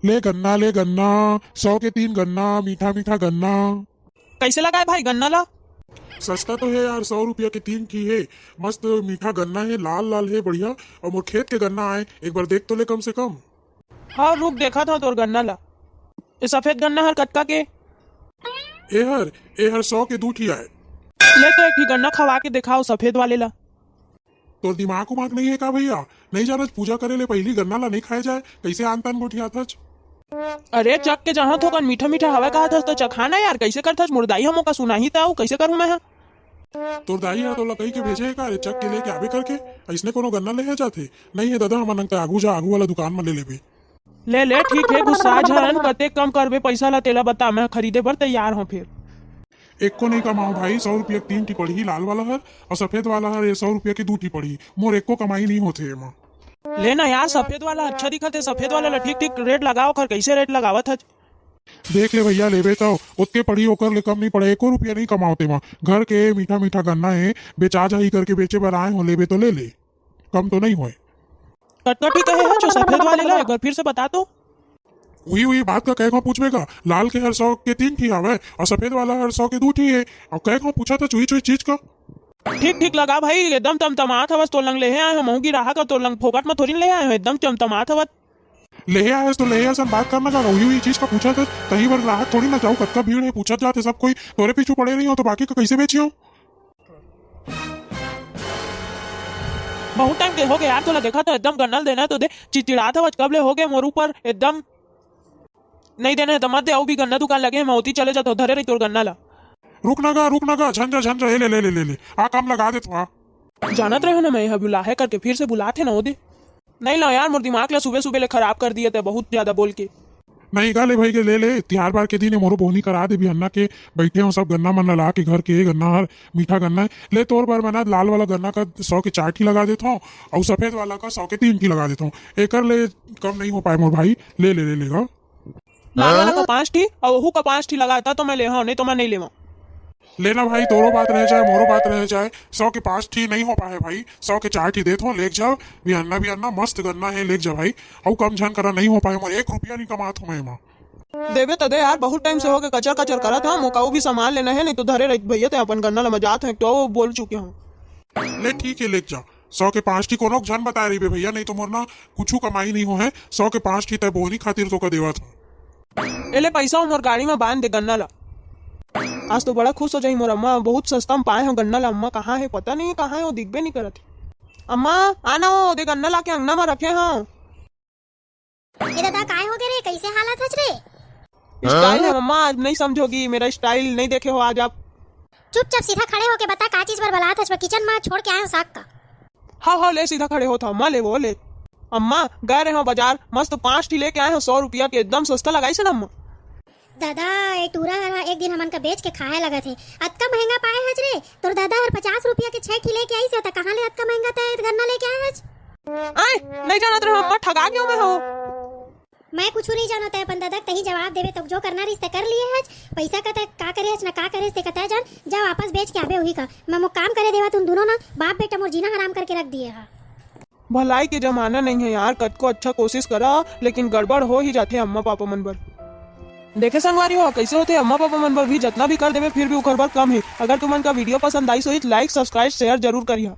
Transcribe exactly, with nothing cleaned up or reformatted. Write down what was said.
ले गन्ना, ले गन्ना, सौ के तीन गन्ना, मीठा मीठा गन्ना। कैसे लगाए भाई गन्ना ला? सस्ता तो है यार, सौ रुपया के तीन ठी है। मस्त मीठा गन्ना है, लाल लाल है, बढ़िया। और मोर खेत के गन्ना आए, एक बार देख तो ले कम से कम। हाँ, रुक, देखत हव तोर गन्ना ला। ए सफेद गन्ना हर कतका के? एहर, एहर सौ के दू ठी आए। ले तो एक ठी गन्ना खवा के देखाव सफेद वाले ला। तोर दिमाग उमाग नहीं है का भैया? नहीं जानत, पूजा करे ले पहिली गन्ना ला नहीं खाए जाए, कैसे आन तान गोठियाथच? अरे चख के जहाँ थोकन मीठा मीठा हवय कहत हस तो चखा ना यार, कैसे करथच? मोर दाई ह मोका सुनाही त अउ कैसे करहूँ मैं ह? तोर दाई ह तोला कही के भेजे हे का रे, चख के लेके आबे करके? अइसने कोनो गन्ना लेहे जाथे? नहीं है दादा, हमन अंग त आगू जा, आगू वाला दुकान म ले लेबे। ले ले, ठीक हे, गुस्सा झन, कतेक कम करबे पैसा ला तेला बता, मैं खरीदे बर तैयार हूँ फिर। एको नहीं कमाओ भाई, सौ रुपया के तीन ठी पड़ही लाल वाला हर, और सफेद वाला हर ये सौ रुपया के दू ठी पड़ही। मोर एको कमाई नहीं होथे एमा। ले ना यार, सफेद वाला अच्छा दिखत हे, सफेद वाला ला ठीक ठीक रेट लगाओ, कर कैसे रेट लगावत हच? देख ले भैया, लेबे तो ओतके पड़ही, ओकर ले कम नहीं पड़े, एको रुपया नहीं कमाओ तेमा। घर के मीठा मीठा गन्ना हे, बेचा जाही करके बेचे बर आए हो, लेबे तो ले ले, कम तो नहीं होए। कतका ठी कहे हच ओ सफेद वाले ला, एक बार फिर से बता तो। उही, उही बात का कहे को पूछबे का? लाल के हर सौ के तीन ठी हवय और सफेद वाला हर सौ के दू ठी हे। अब कहे को पूछा था चुई चुई चीज का। ठीक ठीक लगा भाई, एकदम तमतमात हवस, तोर लंग लेहे आए हो, महूँ गिराहक हव, तोर लंग फोकट म थोड़ी न लेहे आए हो, एकदम तमतमात हवस। लेहे आए हस तो लेहे असन बात करना का, उही, उही चीज का पूछा था, तही बर ग्राहक थोड़ी ना जाऊ, कतका भीड़ है, पूछत जाते सब कोई, तोरे पीछू पड़े रही हो तो बाकी का कैसे बेचियो? बहुत टाइम के हो गया यार, तोला देखा तो एकदम गन्ना ल देना तो दे, चिड़चिड़ात हवच, कब ले हो गए मोर ऊपर एकदम। नहीं देना है तो मत दे, अउ भी गन्ना दुकान लगे है, मैं ओती चले जाता हूँ, धरे रही तोर गन्ना ला। रुक ना गा, रुक ना गा, झन जा, झन जा, ए ले, ले, ले, ले, ले, आ काम लगा दे तू, आ। जानत रहे हो ना, मैं ह बुलाहे करके फिर से बुलाथे ना ओदे। नहीं ला यार, मोर दिमाग ला सुबह सुबह ले खराब कर दिए ते बहुत ज्यादा बोल के। नहीं गा ले भाई के ले ले, तिहार बार के दिन है, मोरो बोहनी करा दे बिहन्ना के, बैठे हो सब गन्ना मन ला के घर के, गन्ना हर मीठा गन्ना है। ले तोर बर मैं ना लाल वाला गन्ना का सौ के चार ठी लगा देता हूँ, और सफेद वाला का सौ के तीन ठी लगा देता हूँ। एकर ले कम नहीं हो पाए मोर भाई, ले ले ले लेगा। लाल वाला का पाँच ठी और ओहू का पाँच ठी लगाता तो मैं ले, हाँ, नहीं तो मैं नहीं लेवा। लेना भाई, तोरो बात रह जाए, मोरो बात रह जाए, सौ के पाँच ठी नहीं हो पाए भाई, सौ के चार ठी देत हो, लेक जा। बिहन्ना बिहन्ना मस्त गन्ना है, लेक जा भाई। अउ कम झन करा, नहीं हो पाए, मोर एक रुपया नहीं कमात हूँ मैं एमा। देबे त दे यार, बहुत टाइम से हो गए कचर कचर करत हूँ, मोकाऊ भी सामान लेना है, नहीं तो धरे रही भैया ते अपन गन्ना ला मजात है, तो बोल चुके हूँ। ले ठीक है, लेक जा। सौ के पाँच ठी कोनो झन बताए रहिबे भैया, नहीं तो मोर ना कुछू कमाई नहीं हो है। सौ के पाँच ठी तय बोहनी खातिर तो का देवत हूँ। एले पैसा मोर गाड़ी में बांध दे गन्ना ला। आज तो बड़ा खुश हो जाही मोर अम्मा, बहुत सस्ता में पाए हो गन्ना ला। अम्मा कहाँ है पता नहीं, कहाँ है वो, दिखबे नहीं करत है। अम्मा, आना हो, दे गन्ना ला के अंगना में रखे हो। ए दादा, काय हो गे रे? कैसे हालत हच रे? स्टाइल है मम्मा, आज नहीं समझोगी मेरा स्टाइल, नहीं देखे हो आज आप। चुपचाप सीधा खड़े होके बता, का चीज बर बलात हच? मैं किचन में छोड़ के आए हूँ साग का। हाँ हाँ, ले सीधा खड़े हो था, अम्मा ले वो ले। अम्मा, गए रहे हो बाजार, मस्त पाँच ठी लेके आए हो सौ रुपया के, एकदम सस्ता लगाई से ना अम्मा। दादा, ए टूरा हर एक दिन हमन का बेच के खाए लगत हे। अतका महंगा पाए हच रे? तोर दादा हर पचास रुपया के छह ठी लेके आइस हे, त कहाँ ले अतका महंगा तय गन्ना लेके आए हच? आय, नहीं जानत रहे अम्मा, ठगा गयो मैं हो। मैं कुछू नहीं जानत है अपन दादा, तही जवाब देवे तो जो करना रहिस ते कर लिए हच। पैसा का तय का करे हच ना का करे हच ते का तय जान, जा वापस बेच के आबे वही का। मैं मो काम करे देवा तुम दोनों ना, बाप बेटा मोर जीना हराम करके रख दिए हा। भलाई के जमाना नहीं है यार, कतको अच्छा कोशिश करा, लेकिन गड़बड़ हो ही जाथे अम्मा पापा मन बर। देखे संगवारी हो, कैसे होथे अम्मा पापा मन बर भी, जतना भी कर देवे फिर भी उखर बर कम है। अगर तुमन का वीडियो पसंद आइस होही तो like, subscribe, share जरूर करिहा।